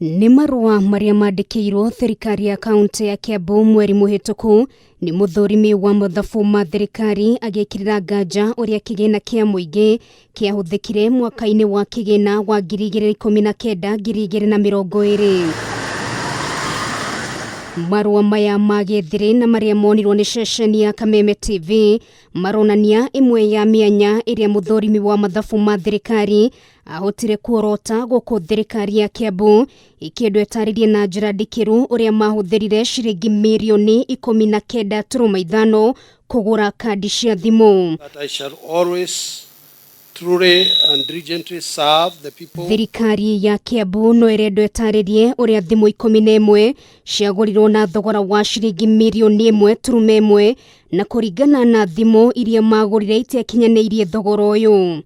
Nĩ marũa marĩa mandĩkĩirwo thirikari ya kaũntĩ ya Kiambu mweri mũhĩtũku nĩ mũthũrimi wa mathabu ma thirikari agĩkĩrĩra nganja ũrĩa kĩgĩna kĩa mũingĩ kĩahũthĩkire mwaka-inĩ wa kĩgĩna wa 2019 2020. Marũa maya ma gĩthiri na marĩa monirwo nĩ ceceni ya Kameme TV maronania ĩmwe ya mĩanya ĩrĩa mũthũrimi wa mathabu ma thirikari ahotire kuorota gũkũ thirikari ya Kiambu ĩkĩendwo ĩtarĩrie na njĩra ndikĩru ũrĩa mahũthĩrire ciringi mirioni 19.5 kũgũra kandi cia thimũ. That I shall always truly and diligently serve the people. Thirikari ya Kiambu no ĩrendwo ĩtarĩrie ũrĩa thimũ 11 ciagũrirwo na thogora wa ciringi mirioni 1.1 na kũringana na thimũ iria magũrire itiakinyanĩirie thogora ũyũ.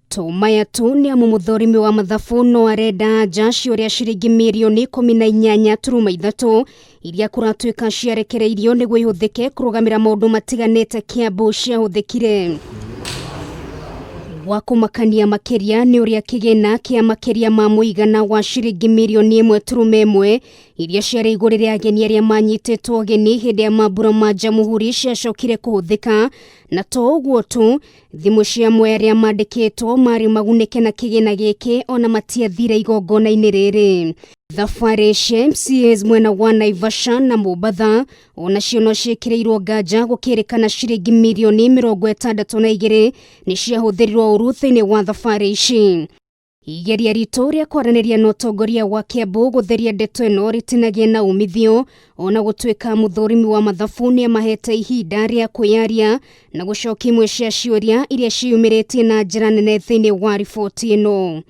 To maya tu nĩ amu mũthũrimi wa mathabu no arenda anja ciũria ciringi mirioni 18.3 iria kũratuĩka ciarekereirio nĩguo ihũthĩke kũrũgamĩra maũndũ matiganĩte Kiambu ciahũthĩkire. Wa kũmakania makĩria nĩ ũrĩa kĩgĩna kĩa makĩria ma mũigana wa ciringi mirioni 1.1 iria ciarĩ igũrĩre ageni arĩa manyitĩtwo ũgeni hĩndĩ ya mambura ma Jamhuri ciacokire kũhũthĩka, na to ũguo tu, thimũ cia amwe arĩa mandĩkĩtwo marĩ magunĩke na kĩgĩna gĩkĩ ona matiathire igongona-inĩ rĩrĩ. Thabarĩ cia MCAs mwena wa Naivasha na Mombatha onacio no ciĩkĩrĩirwo nganja gũkĩrĩkana ciringi mirioni 62 nĩ ciahũthĩrirwo ũru thĩinĩ wa thabarĩ ici. Igeria ritũ rĩa kwaranĩria na ũtongoria wa Kiambu gũtheria ndeto ĩno rĩtinagĩa na umithio ona gũtuĩka mũthũrimi wa mathabu nĩ amahete ihinda rĩa kwĩyaria na gũcokia imwe cia ciũria iria ciumĩrĩtie na njĩra nene thĩinĩ wa riboti ĩno.